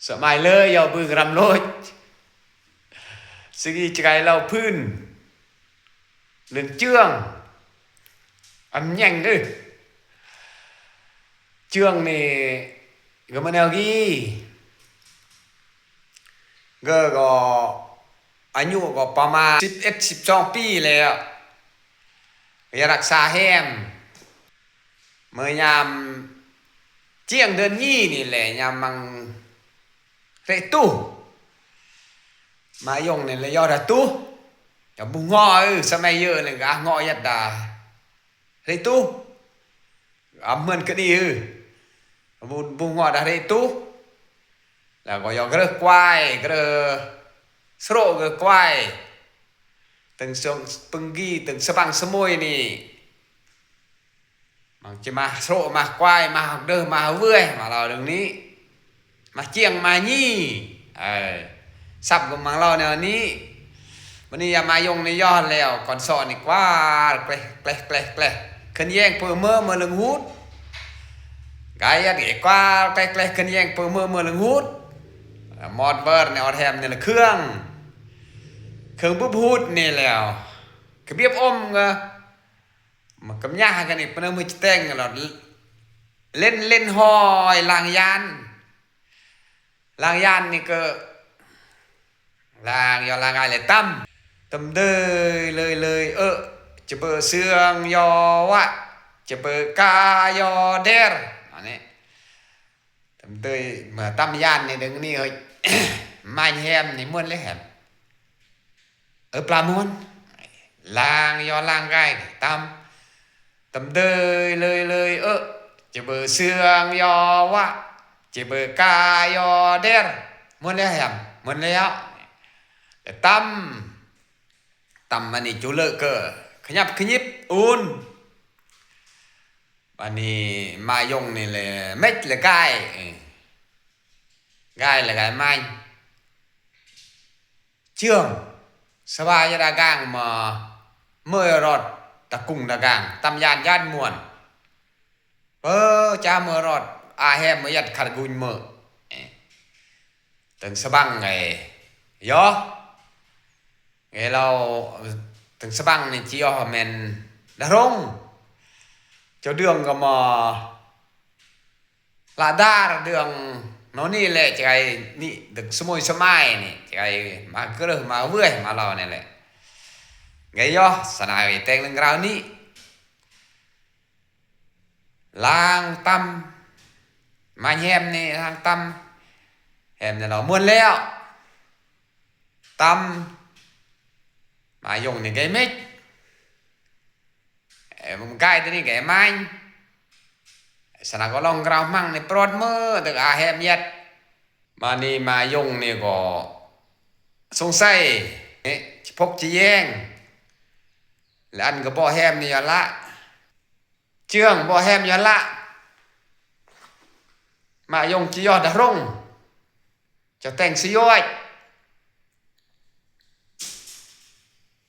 ສະໄໝເລີຍ ເຈົ້າບຶງລຳໂລດ ສະກີຈະໄກເລົ່າພື້ນ ເລື່ອງເຈື່ອງ ອຳແຍງເດີ ເຈື່ອງນີ້ ກໍມາແນວກີ້ ກໍ ກໍອາຍຸກໍປະມານສິບເອັດ ສິບສອງປີແລ້ວ ກໍຢາກຮັກສາແຮມ ເມື່ອຍາມຈຽງເດືອນຍີ່ນີ້ແຫຼະ ຍາມມັງເຣຕຸ ມາຍົງນີ້ລະຍໍດາຕຸ ຍາບຸງເຫາະ ສະໄໝເຢີເລີຍກະເຫາະຍັດດາເຣຕຸ ອຳເໝືອນກະນີ້ ບຸງເຫາະດາເຣຕຸ ແລ້ວກໍຢາກເກີກວາຍ ເກີໂສເກີກວາຍ ເຖິງຊ່ວງປຶງກີ້ ເຖິງສະບັງສະໝຸຍນີ້ ມັນຈະມາໂຊະມາຄວາຍ ມາເດີມາເວຍ ມາເລົ່າເລື່ອງນີ້ ມາຈຽງມາຢີ້ ເອີ ສັບກໍມາເລົ່າແນວນີ້ ມື້ນີ້ຢາມາຍົງນີ້ຍໍດແລ້ວ ກ່ອນສອນນີ້ກວາດ ແກລະ ແກລະ ແກລະ ແກລະ ເຄີນແຍງເປີເມີເມີເລິງຫູດ ກາຍຍັດກວາດ ແກລະ ແກລະ ເຄີນແຍງເປີເມີເມີເລິງຫູດ ມອດເວີນໃນອອດແຮມນີ້ລະເຄື່ອງ ເຄື່ອງບຸບຫູດນີ້ແລ້ວ ກະບຽບອົມກະ ມັນກຳຍາກັນອີກ ປະນະມືຈະແຕ່ງລະ ເຫຼັ້ນ ເຫຼັ້ນຫອຍລ້າງຢານ ລ້າງຢານນີ້ກໍ ລ້າງ ຍໍລ້າງອາຍແລະຕຳ ຕຳເດີຍເລີຍເລີຍເອີ ຈະເບີເຊືອງ ຍໍວະ ຈະເບີກາ ຍໍແດຣ ອັນນີ້ ຕຳເດີຍ ເມື່ອຕຳຢານນີ້ດຶງນີ້ເຮີ້ຍ ມາແຮມນີ້ມ່ວນເລີຍແຮມ ເອີ ປລາມ່ວນ ລ້າງ ຍໍລ້າງກາຍ ຕຳ ຕຳເດີຍເລີຍເລີຍເອີ ຈະເບີເຊືອງ ຍໍວະ ຈະເບີກາ ຍໍແດຣ ມ່ວນແລ້ວແຮມ ມ່ວນແລ້ວ ແລະຕຳ ຕຳອັນນີ້ຈຸເລີກເກີ ຂະຫຍັບຂະຫຍິບອຸ່ນ ບາດນີ້ມາຍົງນີ້ແຫຼະ ເມັດແລະກາຍ ເອີ ກາຍແລະກາຍມາຍ ເຈື່ອງ ສະບາຍະດາກາງມາ ເມີຍຣອດຕະກຸງດາກາງ ຕຳຢານຢານມ່ວນ ເປີຈາເມີຍຣອດ ອາແຮມເມີຍຍັດຄັດກຸນເມີ ເຖິງສະບັງໄງ ຍໍ ເອີ ລາວ ເຖິງສະບັງນີ້ຈິຍໍແມ່ນດາລົງ ເຈົ້າເດືອງກໍມາ ລະດາເດືອງໂນນີ້ແຫຼະ ຈະໄກນີ້ ດຶກສະໝຸຍສະໝາຍນີ້ ຈະໄກມາເກີມາເວຍມາເລົ່ານີ້ແຫຼະ ໄງຍໍ ສະນາແຕ່ງເລື່ອງລາວນີ້ ລ້າງຕຳ ມາແຮມນີ້ລ້າງຕຳ ແຮມນີ້ລາວມ່ວນແລ້ວ ຕຳ ມາຍົງນີ້ໄກເມັກ ເອີ ມັນກາຍຕົວນີ້ໄກມາຍ ສະນາກໍລອງກຣາວມັງໃນປອດເມີ ແຕ່ອາແຮມຍັດ ມານີ້ມາຍົງນີ້ກໍສົງໄສ ເອະ ຈະພົກຈະແຍງ ແລະອັນກໍບໍ່ແຮມນີ້ຍາລະ ເຈື່ອງບໍ່ແຮມຍາລະ ມາຍົງຈິຍໍດາລົງ ຈະແຕ່ງສະຢອຍ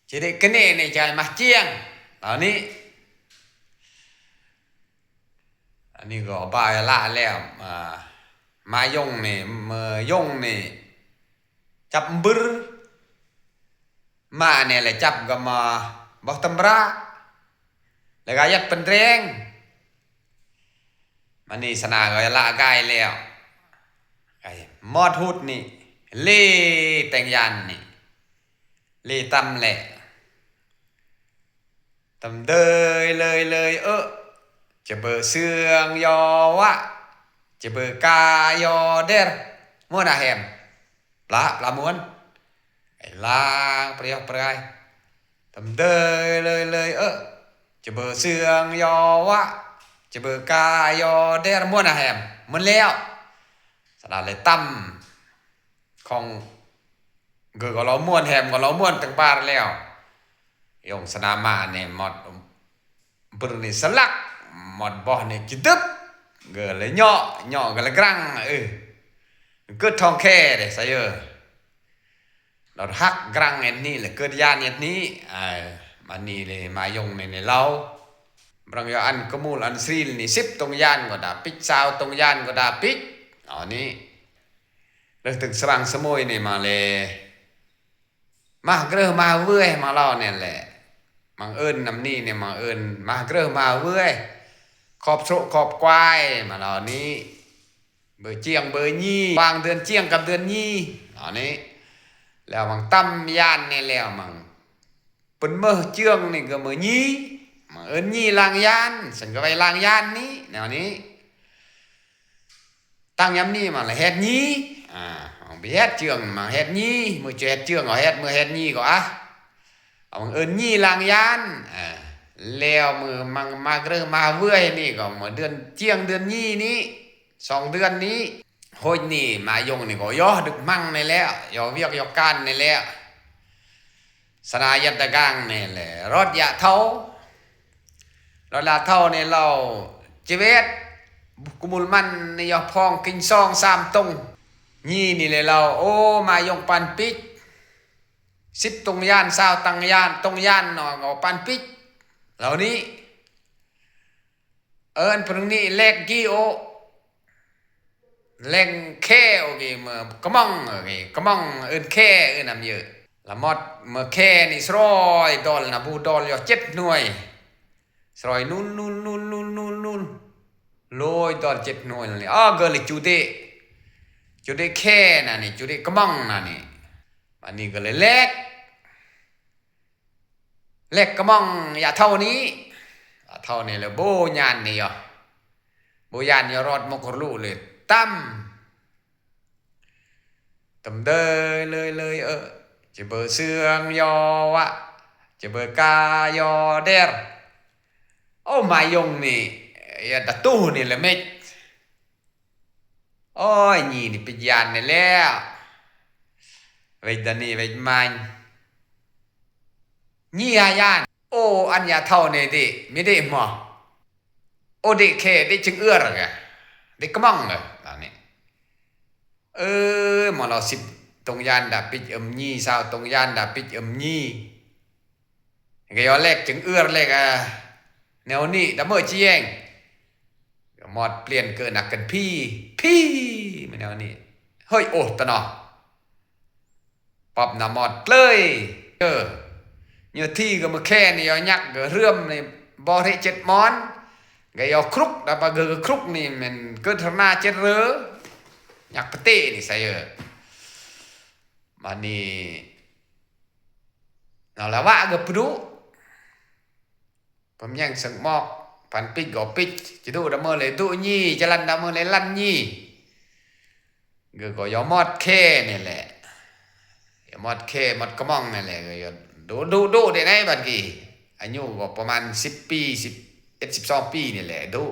ຈະໄດ້ກະເນໃນໃຈມາຈຽງ ຕອນນີ້ ອັນນີ້ກໍບາຍລະແລ້ວ ມາ ມາຍົງນີ້ ເມີຍົງນີ້ ຈັບບຶຣ ມາແນ່ແຫຼະ ຈັບກໍມາບໍ່ຕຳລາ ແລ້ວກໍຍັດປັນແຮງ ມານີ້ສະນາກໍລະກາຍແລ້ວ ໄອ້ມອດຫຸດນີ້ ເລແຕ່ງຢານນີ້ ເລຕຳແຫຼະ ຕຳເດີຍເລີຍເລີຍເອີ ຈະເບີເຊືອງ ຍໍວະ ຈະເບີກາ ຍໍແດຣ ມ່ວນອາແຮມ ປລາ ປລາມ່ວນ ໄອ້ລາງປຣະຍອກປຣາຍ ຕຳເດີຍເລີຍເລີຍເອີ ຈະເບີເຊືອງ ຍໍວະ ຈະເບີກາ ຍໍແດຣ ມ່ວນອາແຮມ ມ່ວນແລ້ວ ສະດາເລີຍຕຳ ຂອງ ເກີກໍລາວມ່ວນ ແຮມກໍລາວມ່ວນ ຕັ້ງບາດແລ້ວ ຍົງສະນາມາແນ່ ມອດບຶຣນີ້ສະຫຼັກ ມອດບອດນີ້ຈິດຶບ ເກີເລີຍຍໍ້ ຍໍ້ກໍລະກຣັງ ເອີ ເກີດທ້ອງແຄເດ້ ສະເອີ ລາວຮັກກຣັງເຮັດນີ້ ລະເກີດຢ້ານເຮັດນີ້ ເອີ ມານີ້ເລີຍ ມາຍົງນີ້ ນີ້ລາວ ບລັງຍາອັນກະມູນອັນສຣີນນີ້ ສິບຕົງຢານກໍດາປິກ ຊາວຕົງຢານກໍດາປິກ ເອົານີ້ ເລີກຕຶກສະບາງສະໝຸຍນີ້ມາແລ ມາເກຣມາເວຍມາລາວນີ້ແຫຼະ. ມັງເອີ້ນນຳນີ້ນີ້ມັງເອີ້ນມາເກຣມາເວຍ ຂອບໂຊກຂອບຄວາຍມາລາວນີ້ ເບີຈຽງເບີຍີ່ ຫວ່າງເດືອນຈຽງກັບເດືອນຍີ່ ລາວນີ້. ແລ້ວມັງຕຳຍານນີ້ແລ້ວມັງ ເປັນເມີເຈືອງນີ້ກໍເມີຍີ່ ມາເອີ້ນຍີ່ລ້າງຍານ ສັນກໍໄວ້ລ້າງຍານນີ້ ແນວນີ້. ຕັ້ງຍາມນີ້ມາລະແຮດຍີ່ ອາ ໄປແຮດເຈືອງ ມາແຮດຍີ່ ມື້ຈະແຮດເຈືອງກໍແຮດ ມື້ແຮດຍີ່ກໍອາ ເອົາເອີ້ນຍີ່ລ້າງຍານ. ອາ ແລ້ວມື້ມັງມາເກຣມາເວຍນີ້ກໍມາເດືອນຈຽງເດືອນຍີ່ນີ້ ສອງເດືອນນີ້ ໂຫຍນີ້ມາຍົງນີ້ກໍຍໍດຶກມັງນີ້ແຫຼະ ຍໍວຽກຍໍການນີ້ແຫຼະ. ສະນາຍັດຕະກາງນີ້ແຫຼະ ຣອດຢາເທົາ ຣອດຢາເທົານີ້ລາວຈະເວດ ກຸມຸລມັນນີ້ຢອກພອງກິນສອງສາມຕົງ ຍີ່ນີ້ແຫຼະລາວ ໂອ ມາຍົງປານປິກ ສິບຕົງຍານ ຊາວຕັງຍານ ຕົງຍານເນາະ ກໍປານປິກ ລາວນີ້. ເອີ້ນປຶງນີ້ແລກກີໂອ ແລງແຄໂອເກ ເມືອກະມອງ ໂອເກ ກະມອງ ເອີ້ນແຄ ເອີ້ນນຳເຢີ ລະໝົດເມືອແຄນີ້ສະຣອຍດອນນະ ບູດອນຢໍເຈັດໜ່ວຍ ສະຣອຍນູນ ນູນ ນູນ ນູນ ນູນ ໂລຍດອນເຈັດໜ່ວຍນີ້ ອາ ເກີເລຈູເດ ຈູເດແຄນະນີ້ ຈູເດກະມອງນະນີ້ ບາດນີ້ກໍເລີຍແລກ ແລກກະມອງຢາເທົານີ້ ຢາເທົານີ້ແລ້ວໂບຍານນີ້ຢໍ ໂບຍານຢໍຣອດມົກກະລຸເລີຍ ຕຳ ຕຳເດີເລີຍເລີຍເອີ ຈະເບີເຊື່ອງຢໍວະ ຈະເບີກາຢໍແດຣ ໂອ ມາຍົງນີ້ ຢາຕະຕູນີ້ລະເມັກ ໂອຍ ຍີ່ນີ້ປິຍານນີ້ແລ້ວ ເວດານີເວດມາຍ ຍີ່ອາຍານ ໂອ ອັນຍາເທົານີ້ເດ ມີເດໝໍ ໂອ ເດແຄ ເດຈຶ່ງເອື້ອກະ ເດກະມອງກະ ອັນນີ້ ເອີ ໝໍລາວສິບຕົງຍານດາປິກເອີມຍີ່ ຊາວຕົງຍານດາປິກເອີມຍີ່ ກະຢໍແລກຈຶ່ງເອື້ອກ ແລກ ອາ ແນວນີ້ດາເມີຈຽງ ໝອດປ່ຽນເກີນອາກັນພີ ພີ ມາແນວນີ້ ເຮີ້ຍ ໂອ ຕະໜໍ ປັບນະໝອດເລີຍ ເອີ ຍືດທີ່ກໍມາແຄນີ້ ຢໍຍັກກໍເລື່ອມນີ້ ບໍ່ເຮເຈັດໝອນ ກະຢໍຄລຸກ ດາປາເກີກະຄລຸກນີ້ແມ່ນເກີດທະນາເຈັດເລີ ຍັກປະເຕນີ້ໃສ່ ເອີ ບາດນີ້ ນາລະວະກໍປະດຸ ປຳຍັງສັງໝອກ ປັນປິກກໍປິກ ຈະດຸດາເມີເລີຍດຸຍີ່ ຈະລັນດາເມີເລີຍລັນຍີ່ ກໍກໍຢໍມອດແຄນີ້ແຫຼະ ຢໍມອດແຄມອດກະມອງນີ້ແຫຼະ ກໍຢໍດຸດຸດຸເດໃນບາດກີ້ ອາຍຸກໍປະມານສິບປີ ສິບເອັດ ສິບສອງປີນີ້ແຫຼະ ດຸ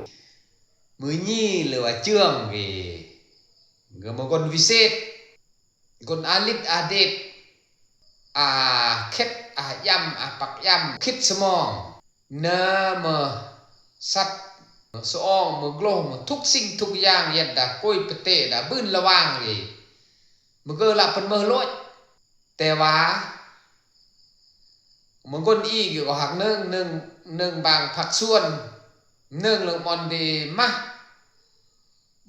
ມື້ຍີ່ຫຼືວ່າເຈື່ອງກີ້ ກໍມາກົນວິເສດ ກົນອາລິດອາເດດ ອາເຂັດ ອາຢຳ ອາປັກຢຳ ຄິດສະໝອງ ເນີ ເມີສັດ ເມີສະອອງ ເມີໂກລ ເມີທຸກສິ່ງທຸກຢ່າງ ເຢັດດາໂກຍປະເຕດາບືນລະຫວ່າງເອ ເມີເກີລະເພິ່ນເມີໂລດ ແຕ່ວ່າ ເມືອງກົນອີກຢູ່ກໍຮັກເນີງ ເນີງ ເນີງບາງພາກສ່ວນ ເນີງເລື່ອງບ່ອນເດມາ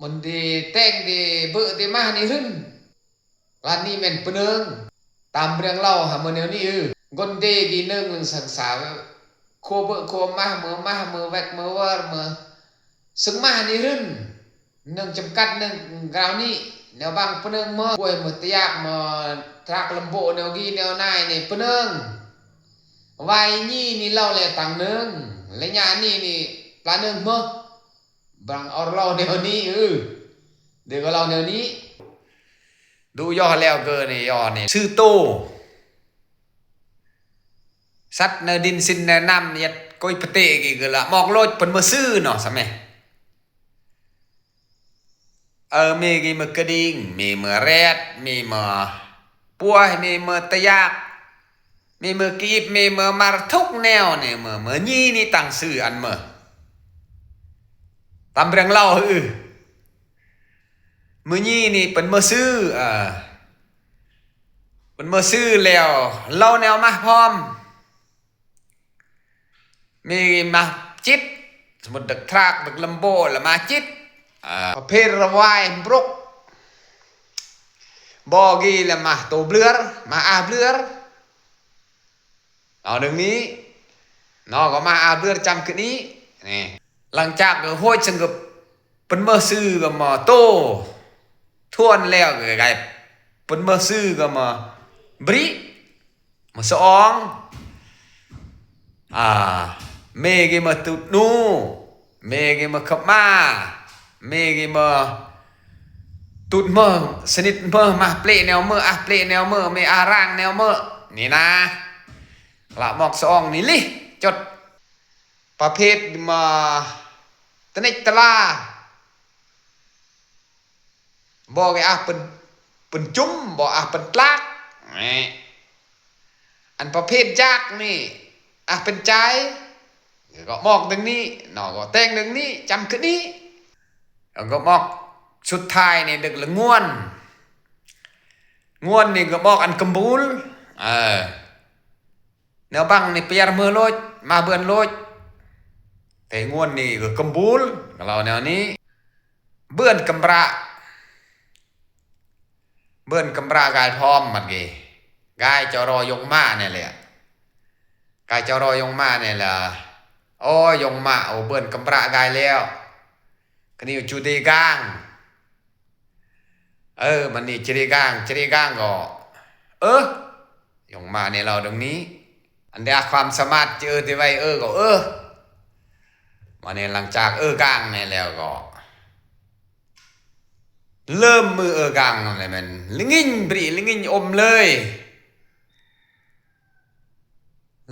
ບ່ອນເດແຕ່ງເດເບີເດມານີ້ຮຶນ ລານນີ້ແມ່ນປະເນີງ ຕາມເລື່ອງເລົ່າຫາເມືອແນວນີ້ ເອີ ກົນເດກີເນີງເລື່ອງສັງສາ ໂຄເບີໂຄມາ ເມືອມາ ເມືອແວັກ ເມືອເວີ ເມືອ ຊຶ່ງມານີ້ຮຶນ ເນື່ອງຈຳກັດ ເນື່ອງກາວນີ້ ແນວບາງປະເນີງເມີ ກວຍເມີຕະຢາກເມີ ທາກລຳໂບ ແນວກີແນວນາຍນີ້ປະເນີງ ວາຍຍີ່ນີ້ເລົ່າແລຕັງເນີງ ໄລຍະນີ້ນີ້ປະເນີງເມີ ບາງອອລາວແນວນີ້ ເອີ ເດກໍເລົ່າແນວນີ້ ດຸຍໍແລ້ວເກີນີ້ຍໍນີ້ຊື່ໂຕ ສັດໃນດິນສິນໃນນ້ຳ ເຢັດໂກຍປະເຕກີກະລະ ໝອກໂລດເພິ່ນມາຊື້ເນາະ ສະແມ ເອີ ມີກີເມີກະດິງ ມີເມີແຣດ ມີເມີປວຍ ມີເມີຕະຢາກ ມີເມີກີບ ມີເມີມາຣ ທຸກແນວນີ້ ເມີ ເມີຍີ່ນີ້ຕັ້ງຊື່ອັນເມີ ຕາມເລື່ອງເລົ່າ ເອີ ເມີຍີ່ນີ້ເພິ່ນມາຊື້ ເອີ ເພິ່ນມາຊື້ແລ້ວ ເລົ່າແນວມາພ້ອມ ມີມາຈິດ ສົມມຸດດັກທາກດັກລຳໂບລະມາຈິດ ອາ ປະເພດລະວາຍບຣົກ ບໍ່ກີລະມາໂຕເບລືອ ມາອາເບລືອ ເອົາເລື່ອງນີ້ເນາະ ກໍມາອາເບລືອຈຳຄືນີ້ນີ້. ຫຼັງຈາກໂຫດສະຫງົບ ເປັນເມີຊື່ກໍມາໂຕ ທວນແລ້ວກໍກາຍເປັນເມີຊື່ກໍມາບຣິ ມາສະອອງ ອາ ເມກີມາຕຸດນູ ເມກີມາຂັບມາ ເມກີມາຕຸດເມີ ສະໜິດເມີ ມາເປລະແນວເມີ ອາເປລະແນວເມີ ເມອາຣາງແນວເມີ ນີ້ນາ ລະໝອກສະອອງນີ້ລິ ຈົດ ປະເພດມາຕະນິກຕະລາ ບໍ່ກະອາເປັນ ເປັນຈຸມ ບໍ່ອາເປັນຕລາກ ແນ່ ອັນປະເພດຢາກນີ້ ອາເປັນຈາຍ ກໍໝອກດັ່ງນີ້ເນາະ ກໍແຕ່ງດັ່ງນີ້ ຈຳຄືນີ້ ແລ້ວກໍໝອກສຸດທ້າຍນີ້ ດຶກລະງ່ວນ ງ່ວນນີ້ກໍໝອກອັນກຳບູລ ເອີ ແນວບັງນີ້ປຽນເມີໂລດ ມາເບືອນໂລດ ແຕ່ງ່ວນນີ້ກໍກຳບູລ ກໍເລົ່າແນວນີ້. ເບືອນກຳບຣະ ເບືອນກຳບຣະກາຍພ້ອມມັນເກ ກາຍຈະລໍຍົງມາແນ່ແຫຼະ ກາຍຈະລໍຍົງມາແນ່ລະ ໂອ້ ຍົງມາ ໂອ້ ເບືອນກຳບຣະກາຍແລ້ວ ກະນິວຈູເດກາງ ເອີ ມັນນີ້ຈະເດກາງ ຈະເດກາງກໍ ເອີ ຍົງມາແນ່ລາວດຽວນີ້ ອັນເດອາຄວາມສາມາດເຈີເຕໄວເອີກໍເອີ ມາແນ່ ຫຼັງຈາກເອີກາງແນ່ແລ້ວກໍ ເລີ່ມມືເອີກາງນັ້ນແຫຼະ ແມ່ນລະງິນບຣິ ລະງິນອົມເລີຍ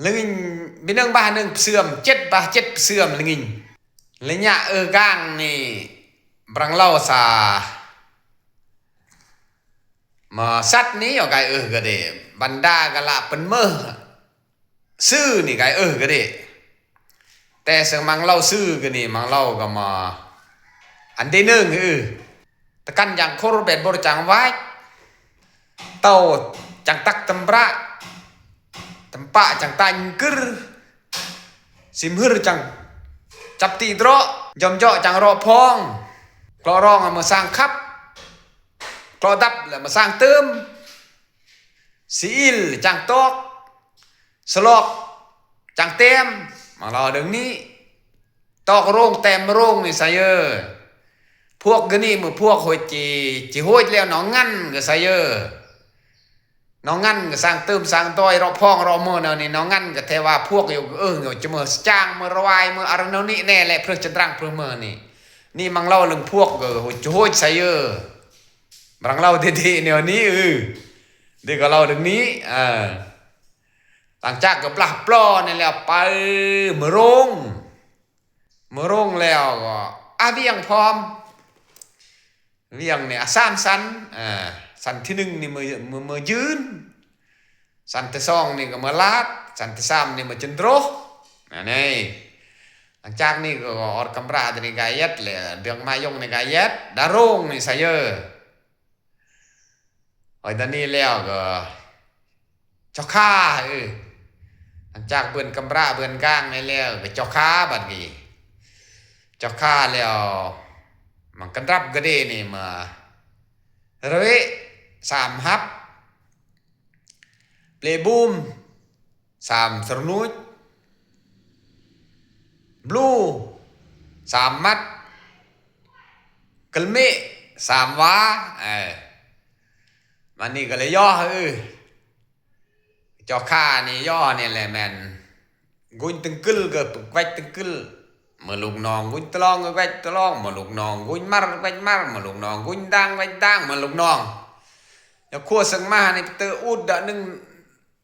ລະງິນບິໜຶ່ງບາໜຶ່ງເຊື່ອມ ເຈັດບາເຈັດເຊື່ອມລະງິນ ລະຍະເອີກາງນີ້ ບລັງເລົ່າສາ ມາສັດນີ້ ເອົາກາຍເອີກະເດ ບັນດາກະລະເປັນເມີ ຊື່ນີ້ກາຍເອີກະເດ ແຕ່ເຊິ່ງມັງເລົ່າຊື່ກະນີ້ ມັງເລົ່າກະມາ ອັນເດເນີງ ເອີ ຕະກັນຈັ່ງຄົນເປັນບໍລິຈັງວາຍ ເຕົ້າຈັ່ງຕັກຕຳບະ ຕຳປະຈັ່ງຕາຍງຶດ ຊິມຫຶດຈັ່ງຈັບຕີເຕາະ ຢອມເຈາະຈັ່ງເລາະພອງ ເກາະຣອງເອົາມາສ້າງຄັບ ເກາະດັບແລ້ວມາສ້າງຕື່ມ ຊິອິນຈັ່ງຕອກ ສະຫຼອກຈັ່ງແຕ້ມ ມາເລົ່າເລື່ອງນີ້ ຕອກໂຣງແຕ້ມໂຣງນີ້ໄຊເອີ ພວກກະນີ້ມື້ພວກໂຫດຈີ ຈີໂຫດແລ້ວໜອງງັນກະໄຊເອີ ໜອງງັນກະສ້າງຕື່ມສ້າງຕອຍ ເລາະພອງເລາະເມີແນວນີ້ ໜອງງັນກະແທ້ວ່າພວກຢູ່ ເອີ ຈະເມີສະຈາງ ເມີລະວາຍ ເມີອາຣະໂນນີ້ແນ່ແຫຼະ ເພິ່ນຈະດຣັງເພິ່ນເມີນີ້ ນີ້ມັງເລົ່າເລື່ອງພວກກະໂຫດຈີໂຫດໄຊເອີ ບລັງເລົ່າເດໆແນວນີ້ ເອີ ເດກະເລົ່າເລື່ອງນີ້ ເອີ ຫຼັງຈາກກະບລາບລໍນີ້ແລ້ວໄປເມືອງໂຣງ ເມືອງໂຣງແລ້ວກໍອາວຽງພ້ອມ ວຽງນີ້ອາສາມຊັ້ນ ເອີ ຊັ້ນທີໜຶ່ງນີ້ເມືອ ເມືອ ເມືອຢືນ ຊັ້ນທີສອງນີ້ກໍເມືອລາດ ຊັ້ນທີສາມນີ້ເມືອຈັນໂດຣ ອັນນີ້ ຫຼັງຈາກນີ້ກໍອອດກຳຣາດນີ້ກາເຢັດແຫຼະ ເດືອງມາຍົງນີ້ກາເຢັດ ດາໂຣງນີ້ໄຊເອີ ໂອຍ ຕອນນີ້ແລ້ວກໍເຈົ້າຂ້າ ເອີ ຫຼັງຈາກເບືອນກຳຣາເບືອນກາງນີ້ແລ້ວກໍເຈົ້າຂ້າບັດນີ້ ເຈົ້າຂ້າແລ້ວ ມັນກະດັບກະເດນີ້ມາ ເຣ ສາມຮັບ ເປລບູມ ສາມສຣະໜູດ ບລູ ສາມມັດ ກະລະເມະ ສາມວາ ເອີ ມານີ້ກະເລີຍຍໍ ເອີ ເຈົ້າຂ້ານີ້ຍໍນີ້ແຫຼະແມ່ນ ກຸນຕຶງກຶລກະແກວດຕຶງກຶລ ເມີລູກນ້ອງກຸນຕະລອງກະແກວດຕະລອງ ເມີລູກນ້ອງກຸນມາກະແກວດມາກ ເມີລູກນ້ອງກຸນດາງແກວດດາງ ເມີລູກນ້ອງ ຍາຄົວເຊິ່ງມານີ້ເຕີອູດດະໜຶ່ງ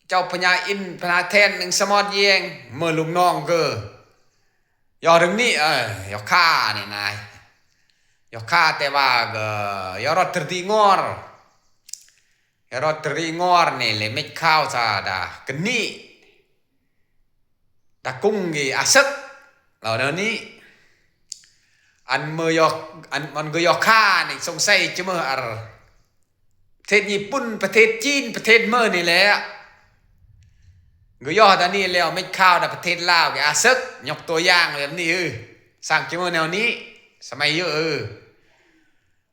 ເຈົ້າພະຍາອິນພະນາແທນໜຶ່ງສະໝອດແຍງ ເມີລູກນ້ອງກະ ຍໍເລື່ອງນີ້ ເອີ ຍໍຂ້ານີ້ນາຍ ຍໍຂ້າ ແຕ່ວ່າກະຍໍຣອດຕະຣີງອນ ລໍຕະຣີງອນນີ້ແຫຼະ ເມັດຂາວຊາດາກະນີ ດາກຸງກີອາເສິກ ເລົ່າແນວນີ້ ອັນເມີຢໍ ອັນມັນກະຢໍຄານີ້ ສົງໄສຈະເມີອາ ປະເທດຍີ່ປຸ່ນ ປະເທດຈີນ ປະເທດເມີນີ້ແຫຼະ ກະຢໍດານີ້ແລ້ວ ເມັດຂາວດາປະເທດລາວກະອາເສິກ ຍົກຕົວຢ່າງແບບນີ້ ເອີ ສ້າງຈະເມີແນວນີ້ ສະໄໝເຢີ ເອີ.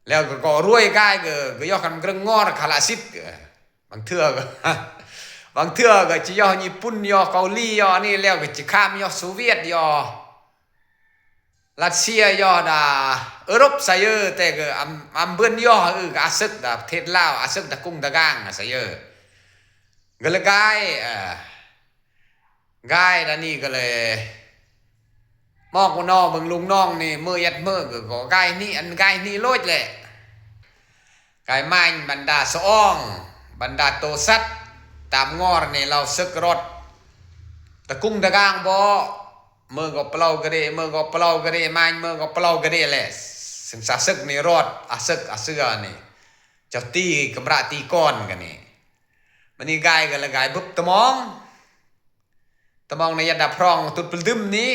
ແລ້ວກໍ ກໍລວຍກາຍ ກໍ ກໍຢອກກັນເກິ່ງງໍ ຄາລາສິດ ກໍ ບາງເທື່ອກໍ ບາງເທື່ອກໍຈະຢອກຍີ່ປຸ່ນ ຢອກເກົາຫຼີ ຢອກອັນນີ້ ແລ້ວກໍຈະຂ້າມຢອກໂຊວຽດ ຢອກ ຣັດເຊຍ ຢອກດາເອີຣົບ ສາເຢີ ແຕ່ກໍອຳ ອຳເບິ່ນ ຢອກ ເອີ ກໍອາເສິກດາປະເທດລາວ ອາເສິກດາກຸງດາກາງ ສາເຢີ ກໍເລີຍກາຍ ເອີ ກາຍດານີ້ກໍເລີຍ ມອກນອເບິ່ງລຸງນ້ອງນີ້ ເມີແອດເມີກໍ ກໍກາຍນີ້ ອັນກາຍນີ້ໂລດແຫຼະ. ກາຍມາຍບັນດາສະອອງ ບັນດາໂຕສັດ ຕາມງອນນີ້ລາວເສິກຣອດ ຕະກຸງຕະກາງບໍ ເມີກໍປະເລົາກະເດ ເມີກໍປະເລົາກະເດ ມາຍເມີກໍປະເລົາກະເດແຫຼະ ເຊິ່ງສາເສິກນີ້ຣອດ ອາເສິກອາເສືອນີ້ ເຈົ້າຕີກຳຣະຕີກອນກັນນີ້ ບາດນີ້ກາຍກໍລະກາຍບຶບຕະມອງ ຕະມອງໃນຍາດາພຣອງຕຸດປະດຶມນີ້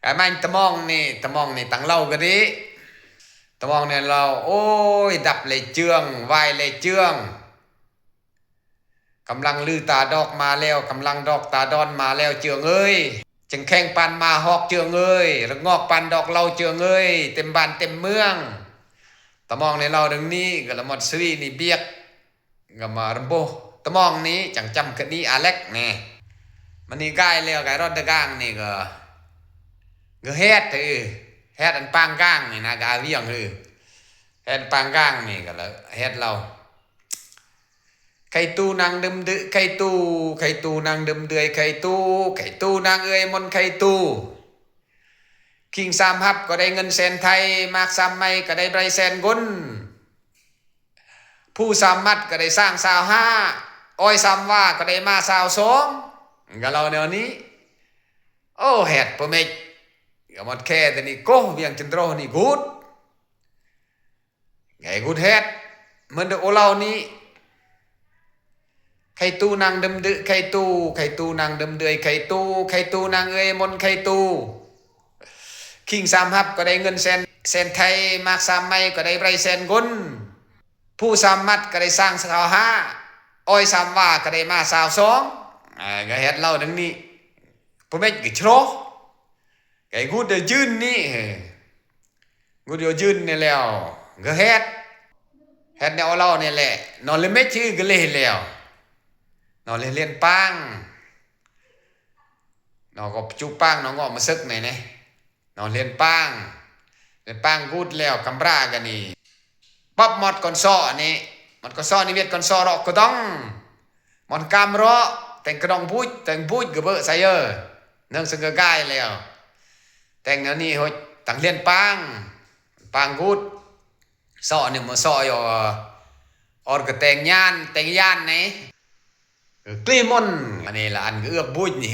ກາຍມາຍຕະມອງນີ້ ຕະມອງນີ້ຕັງເລົາກະເດ ຕະມອງນີ້ເລົາ ໂອ້ຍ ດັບແລເຈື່ອງ ວາຍແລເຈື່ອງ ກຳລັງລືຕາດອກມາແລ້ວ ກຳລັງດອກຕາດອນມາແລ້ວເຈື່ອງເອີຍ ຈັ່ງແຂງປານໝາຮອກເຈື່ອງເອີຍ ລະງອກປານດອກເລົາເຈື່ອງເອີຍ ເຕັມບ້ານເຕັມເມືອງ ຕະມອງໃນເລົາດັ່ງນີ້ ກະລະໝົດສະວີນີ້ບຽກ ກະມາຣຳໂບ ຕະມອງນີ້ ຈັ່ງຈຳກະນີ້ອາເລັກແນ່ ມັນນີ້ກາຍແລ້ວ ກາຍຣອດຕະກາງນີ້ກະ ກະແຮດເອີ ແຮດອັນປາງກາງນີ້ນະ ກະອາວຽງເອີ ແຮດປາງກາງນີ້ກະລະແຮດເລົາ ໄຂ່ຕູ້ນາງດຶມດຶ ໄຂ່ຕູ້ ໄຂ່ຕູ້ນາງດຶມເດືອຍ ໄຂ່ຕູ້ ໄຂ່ຕູ້ນາງເອື້ອຍມົນ ໄຂ່ຕູ້ ຄີງສາມຮັບກໍໄດ້ເງິນແສນໄທ ໝາກສາມໄມ້ກໍໄດ້ໄບແສນກົນ ພູສາມມັດກໍໄດ້ຊ້າງຊາວຫ້າ ອ້ອຍສາມວາກໍໄດ້ມ້າຊາວສອງ ກະເລົ່າແນວນີ້ ໂອ້ ແຮດປະເມັກ ກະໝົດແຄ່ແຕ່ນີ້ ໂກ ວຽງຈັນໂຕຣນີ້ກູດ ໄກກູດແຮດ ເມີນເດີໂອເລົ່ານີ້ ໄຂ່ຕູ້ນາງດຶມດຶ ໄຂ່ຕູ້ ໄຂ່ຕູ້ນາງດຶມເດືອຍ ໄຂ່ຕູ້ ໄຂ່ຕູ້ນາງເອື້ອຍມົນ ໄຂ່ຕູ້ ຄີງສາມຮັບກໍໄດ້ເງິນແສນ ແສນໄທ ໝາກສາມໄມ້ກໍໄດ້ໄບແສນກົນ ພູສາມມັດກໍໄດ້ຊ້າງຊາວຫ້າ ອ້ອຍສາມວາກໍໄດ້ມ້າຊາວສອງ ອາ ກະແຮດເລົ່າດັ່ງນີ້ ປະເມັກກະຊະໂລ ໄກກູດເດີຈືນນີ້ ກູດເດີຈືນນີ້ແລ້ວ ກະແຮດ ແຮດແນວເລົ່ານີ້ແຫຼະ ນອນເລເມັກຊື່ກະເລແລ້ວ ນອນເລລຽນປາງ ນອນກໍປະຈຸປາງ ນອນເງາະມາເສິກແນ່ ນອນລຽນປາງ ລຽນປາງກູດແລ້ວ ກຳບຣາກະນີ້ ປັບໝອດກ່ອນຊໍນີ້ ໝອດກ່ອນຊໍນີ້ ວຽດກ່ອນຊໍເລາະກະດອງ ໝອດກາມເລາະ ແຕ່ງກະດອງບຸດ ແຕ່ງບຸດກະເບີໃສ່ເອີ ເນີ່ງເຊິ່ງກະກາຍແລ້ວ ແຕ່ງແນວນີ້ໂຫຍ ຕັ້ງລຽນປາງ ປາງກູດ ຊໍນີ້ມາຊໍຢູ່ ອອດກະແຕ່ງຍານ ແຕ່ງຍານໃນ ເອີ ກລີມົນ ອັນນີ້ລະ ອັນກະເອືອກບຸດນີ້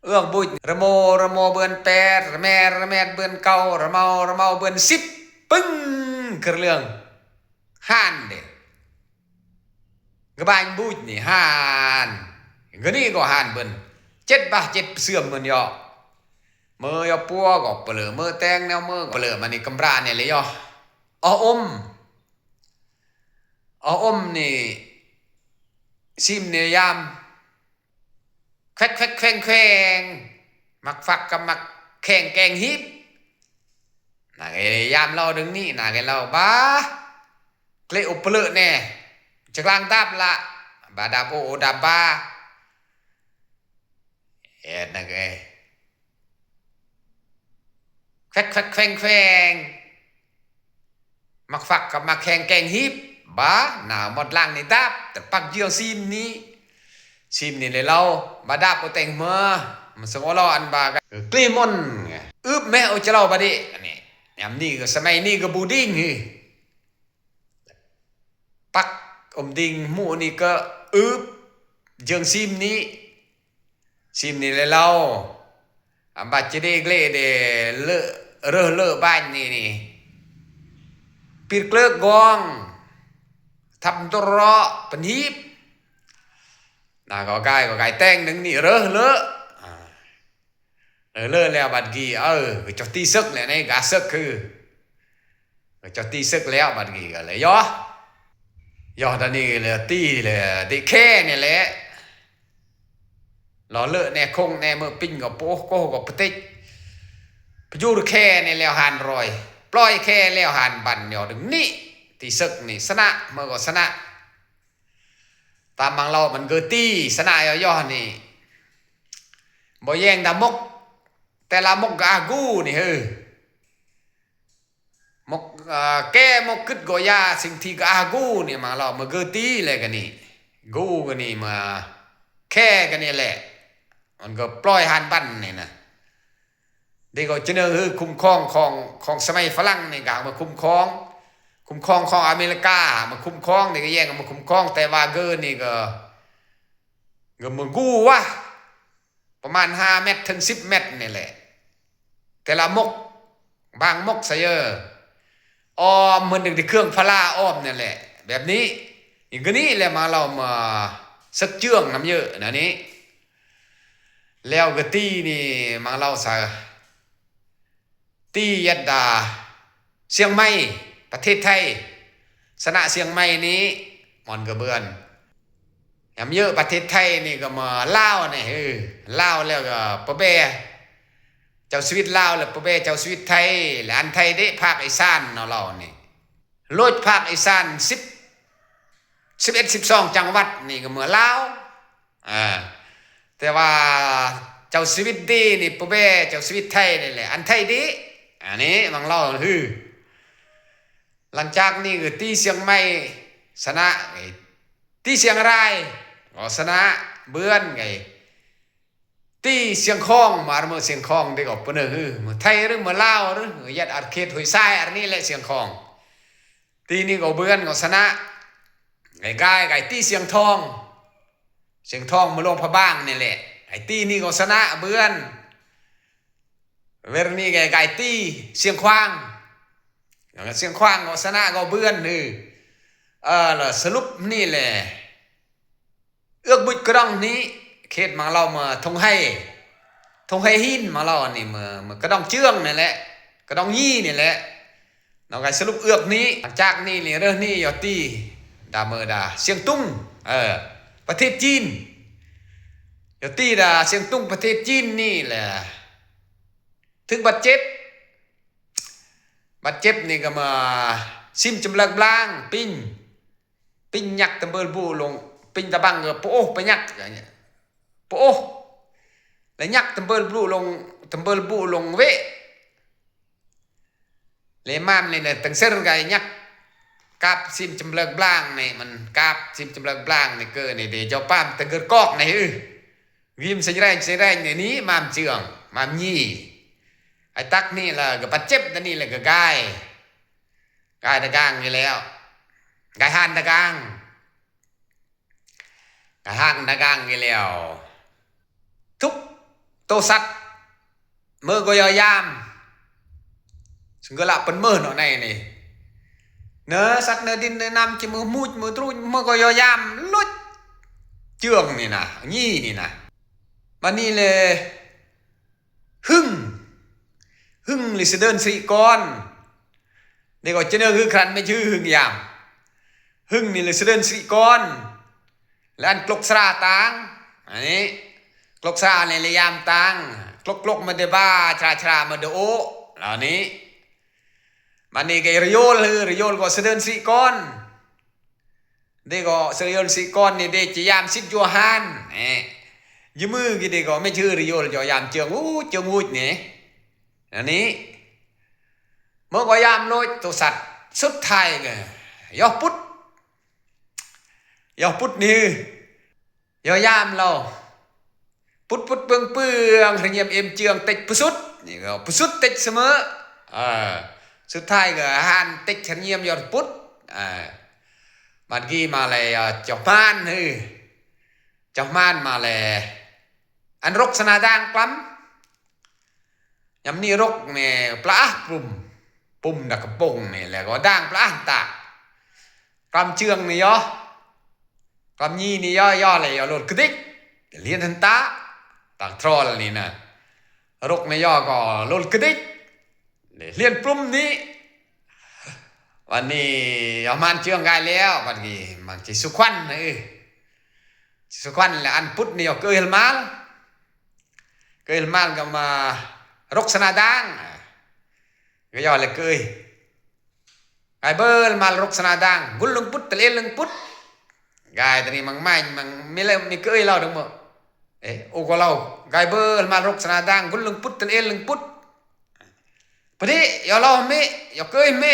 ເອືອກບຸດ ຣະໂມ ຣະໂມເບືອນແປດ ຣະແມ ຣະແມດເບືອນເກົ້າ ຣະເມົາ ຣະເມົາເບືອນສິບ ປຶ້ງ ກະເລື່ອງ ຫານເດ ກະບາຍບຸດນີ້ ຫານ ກະນີ້ກໍຫານເບິ່ນ ເຈັດບາດເຈັດເສື່ອມເບິ່ນເຍາະ ເມີເຍາະປົວກໍປະເລີ ເມີແຕ່ງແນວເມີປະເລີ ມານີ້ກຳບຣານີ້ລະເຍາະ ອໍອົມ ອໍອົມນີ້ ຊີມນີ້ຍາມ ແຄວກແຄວກແຄວງແຄວງ ໝາກຝັກກັບໝາກແຄງແກງຮີບ ນາງເອີຍ ຍາມເລົ່າດັ່ງນີ້ ນາງເອີຍ ເລົ່າບາ ເກລະອຸປະເລີແນ່ ຈະກາງດາບລະ ບາດາບໂອໂອດາບບາ ເອັດນາງເອີຍ ແຄວກແຄວກແຄວງແຄວງ ໝາກຝັກກັບໝາກແຄງແກງຮີບ ບາ ໜາວໝົດລ່າງໃນດາບ ຕະປັກເຍືອງຊີມນີ້ ຊີມນີ້ເລີຍເລົ່າ ບາດາບໂອແຕງເມີ ມັນສະໂມລໍອັນບາກະ ເອີ ກລີມົນ ອຶບແມະໂອຈະເລົ່າບາເດ ອັນນີ້ ຍາມນີ້ກະສະໄໝນີ້ກະບູດິງ ປັກອົມດິງໝູ່ນີ້ກະອຶບ ເຍືອງຊີມນີ້ ຊີມນີ້ແລະເລົ່າ ອາ ບາດຈະເດກເລເດ ເລີ ເຣີເລີບານນີ້ນີ້ ປິດເກລິກກອງ ທັບໂຕເລາະ ປັນຮີບ ນາກໍກາຍກໍກາຍແຕ່ງໜຶ່ງນີ້ ເຣີເລີ ອາ ເລີແລ້ວບາດກີ້ ເອີ ກະເຈົ້າຕີເສິກແຫຼະ ໃນກາເສິກຄື ກະເຈົ້າຕີເສິກແລ້ວບາດກີ້ກະເລີຍຍໍ້ ຍໍ້ຕອນນີ້ເລີຍຕີເລີຍ ເດະແຄນີ້ແຫຼະ ລໍເລີແນ່ຄົງແນ່ ເມີປິງກໍໂປະໂກກໍປະຕິກ ປະຢູດແຄນີ້ແລ້ວຫານຣອຍ ປ່ອຍແຄ່ແລ້ວ ຫານບັນ ດຽວນີ້ ຕີເສິກນີ້ຊະນະ ເມື່ອກໍຊະນະ ຕາມມັງເລົ່າມັນເກີຕີຊະນະ ຍໍໆນີ້ ບໍ່ແຍງດາມົກ ແຕ່ລະມົກກະອາກູນີ້ເຮີ ມົກ ເອີ ແກ່ມົກກຶດກໍຢາ ສິ່ງທີ່ກະອາກູນີ້ ມັງເລົ່າເມື່ອເກີຕີແລະກະນີ້ ກູກະນີ້ ເມື່ອແຄ່ກະນີ້ແຫຼະ ມັນກໍປ່ອຍຫານບັນນີ້ນະ. ເດັກກໍຈະເນີຄືຄຸ້ມຄອງຂອງ ຂອງສະໄໝຝຣັ່ງນີ້ກະເອົາມາຄຸ້ມຄອງ ຄຸ້ມຄອງຂອງອາເມລິກາມາຄຸ້ມຄອງ ເດັກກໍແຍ່ງເອົາມາຄຸ້ມຄອງ ແຕ່ວ່າເກີນີ້ກໍ ກໍມາກູວ່າ ປະມານຫ້າແມັດເຖິງສິບແມັດນີ້ແຫຼະ ແຕ່ລະມົກ ບາງມົກຊະເອີ ອ້ອມເໝືອນດັ່ງທີ່ເຄື່ອງພາລາອ້ອມນັ້ນແຫຼະ ແບບນີ້ ອີກກໍນີ້ແຫຼະ ມາເລົ່າມາເສິກເຈື່ອງນຳເຢີນະນີ້ ແລ້ວກໍຕີນີ້ ມາເລົ່າຊະ ຕີຢັດດາ ຊຽງໃໝ່ ປະເທດໄທ ຊະນະຊຽງໃໝ່ນີ້ ມອນກະເບືອນ ຍາມເຢີປະເທດໄທນີ້ກໍມາລາວນີ້ ເອີ ລາວແລ້ວກໍປະແບ ເຈົ້າຊີວິດລາວ ແລ້ວປະແບເຈົ້າຊີວິດໄທ ແລະອັນໄທເດ ພາກອີສານເນາະ ລາວນີ້ ໂລດພາກອີສານສິບ ສິບເອັດ ສິບສອງ ຈັງຫວັດນີ້ກໍເມືອລາວ ອາ ແຕ່ວ່າເຈົ້າຊີວິດດີນີ້ປະແບເຈົ້າຊີວິດໄທນີ້ແຫຼະ ອັນໄທດີ ອັນນີ້ມັງເລົ່າຄື ຫຼັງຈາກນີ້ກໍຕີຊຽງໃໝ່ຊະນະ ຕີຊຽງລາຍກໍຊະນະ ເບືອນໄງ ຕີຊຽງຂອງ ມາເມືອຊຽງຂອງເດກໍປະເນີ ເມືອໄທຫຼືເມືອລາວ ຫຼືຍັດອັດເຂດຫ້ວຍຊາຍ ອັນນີ້ແຫຼະຊຽງຂອງ ຕີນີ້ກໍເບືອນກໍຊະນະ ໄກ ໄກ ໄກ ຕີຊຽງທອງ ຊຽງທອງເມືອຫຼວງພະບາງນີ້ແຫຼະ ໄກ ຕີນີ້ກໍຊະນະ ເບືອນ ເວລານີ້ໄກ ໄກ ຕີຊຽງຂວາງ ຊຽງຂວາງກໍຊະນະກໍເບືອນ ເອີ ລະສະຫຼຸບນີ້ແຫຼະ ເອືອກບຸດກະດອງນີ້ ເຂດມັງເລົ່າເມືອທົ່ງໄຮ່ ທົ່ງໄຮ່ຫີນ ມັງເລົ່ານີ້ ເມືອ ເມືອກະດອງເຈືອງນີ້ແຫຼະ ກະດອງຢີ່ນີ້ແຫຼະ ເນາະ ໄກ ສະຫຼຸບເອືອກນີ້ ຫຼັງຈາກນີ້ນີ້ ເລີ່ມນີ້ ຍໍຕີດາເມີດາຊຽງຕຸງ ເອີ ປະເທດຈີນ ຍໍຕີດາຊຽງຕຸງ ປະເທດຈີນນີ້ແຫຼະ ຖືກບາດເຈັບ ບາດເຈັບນີ້ກໍມາຊິມຈຳເລີກບລາງ ປິງ ປິງຍັກຕຳເບີລບູລົງ ປິງຕະບັງກໍປະໂອປະຍັກ ປະໂອ ແລະຍັກຕຳເບີລບູລົງ ຕຳເບີລບູລົງເວ ແລະມາມນີ້ແຫຼະ ຕັງເຊີນໄກຍັກ ກາບຊິມຈຳເລີກບລາງນີ້ ມັນກາບຊິມຈຳເລີກບລາງນີ້ ເກີນີ້ເດ ເຈົ້າປາມຕະເກີດກອກນີ້ ອື ວິມສະແລງ ສະແລງນີ້ ນີ້ມາມເຈືອງ ມາມຢີ່ ໄອຕັກນີ້ລະກໍບາດເຈັບ ດານີ້ລະກໍກາຍ ກາຍຕະກາງນີ້ແລ້ວ ກາຍຫານຕະກາງ ກາຍຫານຕະກາງນີ້ແລ້ວ ທຸກໂຕສັດ ເມີກໍຢໍຢາມ ສະເກີລະເປັນເມີເນາະ ໃນນີ້ ເນີສັດເນີດິນເນີນ້ຳ ຈະມືມູດມືຕຣູດ ເມີກໍຢໍຢາມ ລຸດ ເຈືອງນີ້ນະ ຢີ່ນີ້ນະ ບາດນີ້ແລະ ຫຶງ ຫຶງລິສະເດີນສິລິກອນ ເດກໍຈະເນີຄືຄັນແມ່ນຊື່ຫຶງຍາມ ຫຶງນີ້ລິສະເດີນສິລິກອນ ແລະອັນກລົກສຣາຕາງ ອັນນີ້ກລົກສຣານີ້ລະຍາມຕາງ ກລົກໆ ມາເດບາ ຊຣາໆ ມາເດໂອ ລາວນີ້ ບາດນີ້ກໍລະໂຍລ ລະໂຍລກໍສະເດີນສິລິກອນ ເດກໍສະເດີນສິລິກອນນີ້ເດຈະຍາມສິດຢູ່ອາຫານ ເອ ຢູ່ມືກີເດກໍແມ່ນຊື່ລະໂຍລຢໍຢາມເຈືອງ ອູເຈືອງວູດນີ້ ອັນນີ້ ເມີກໍຢາມໂລດໂຕສັດ ສຸດທ້າຍກໍຢໍປຸດ ຢໍປຸດນີ້ ຢໍຢາມລາວ ປຸດປຸດເປືອງເປືອງ ຮະຍຽມເອັມເຈືອງ ເຕັກປະສຸດ ນີ້ກໍປະສຸດເຕັກສະເໝີ ເອີ ສຸດທ້າຍກໍອາຫານເຕັກ ຮະຍຽມຢໍປຸດ ເອີ ບາດກີ້ມາແລ້ວ ເຈົ້າມານ ເອີ ເຈົ້າມານມາແລ້ວ ອັນລົກສະໜາດ່າງກລຳ ຍາມນີ້ລົກແນ່ປະອາປຸມ ປຸມດັກກະປົງນີ້ ແລ້ວກໍດ່າງປະອາຕາ ກລຳເຈືອງນີ້ຢໍ ກລຳຢີ່ນີ້ຢໍ ຢໍແລ້ວຢໍໂລດກະດິກ ລຽນທັນຕາ ຕາງທຣອລນີ້ນະ ລົກນີ້ຢໍກໍໂລດກະດິກ ລຽນປຸມນີ້ ວັນນີ້ເອົາມານເຈືອງກາຍແລ້ວ ບັດນີ້ມັນຊິສຸຂວັນ ເອີ ຊິສຸຂວັນ ແລະອັນປຸດນີ້ຢໍເກີຍເຮັລມາລ ເກີຍເຮັລມາລກໍມາລົກສະໜາດ່າງ Gai yo le kơi. Gai bơ le mal rok sana dang, gul lưng put, tel el lưng put. Gai tơ ni mang main, mang mi le mi kơi lo dong mo. Eh, u ko lo. Gai bơ le mal rok sana dang, gul lưng put, tel el lưng put. Padi, yo lo mi, yo kơi mi.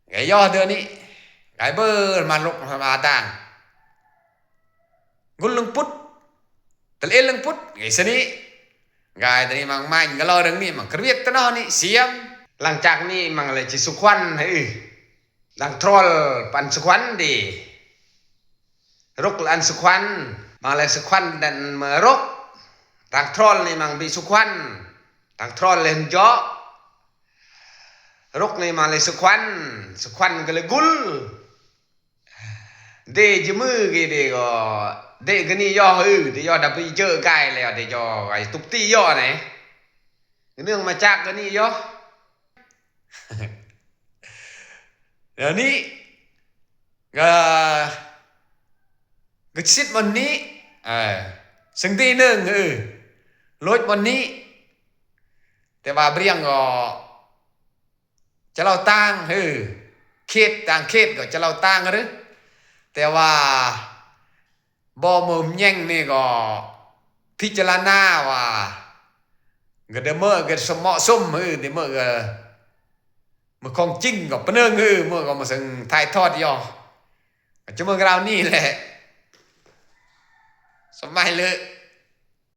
Gai yo dơ ni. Gai bơ le mal rok sana dang. Gul lưng put, tel el lưng put, gai sơ ni. Gai tơ ni mang main, gai lo dong ni, mang kơr viet tơ no ni, siam. Lăng chak ni mang le chi su khuăn, hư. Dang throl pan su khuăn đi. Rok le ăn su khuăn, mang le su khuăn đen mơ rok. Dang throl ni mang bi su khuăn. Dang throl le hưn yo. Rok ni mang le su khuăn, su khuăn gai le gul. Dê jư mư gai dê ko, dê gơ ni yo hư, dê yo đa bi jơ gai le dê yo gai tup ti yo ne. Nương ma chak gơ ni yo. Yo ni, gơ, gơ sit mon ni, eh, sưng ti nương, hư, lôch mon ni. Tê wa briăng ko, ຈະເລົ່າຕ່າງ ເອີ ເຂດຕ່າງເຂດກໍຈະເລົ່າຕ່າງ ຫຼື ແຕ່ວ່າບໍ່ເໝີແຍງນີ້ກໍພິຈາລະນາວ່າ ກະເດີເມີກະສະເໝາະສົມ ເອີ ເດີເມີກະ ເມື່ອຂອງຈິງກໍປະເນີງ ເອີ ເມື່ອກໍມາເຊິ່ງຖ່າຍທອດຢໍ ກະຈະເມີກະລາວນີ້ແຫຼະ ສະໄໝເລີ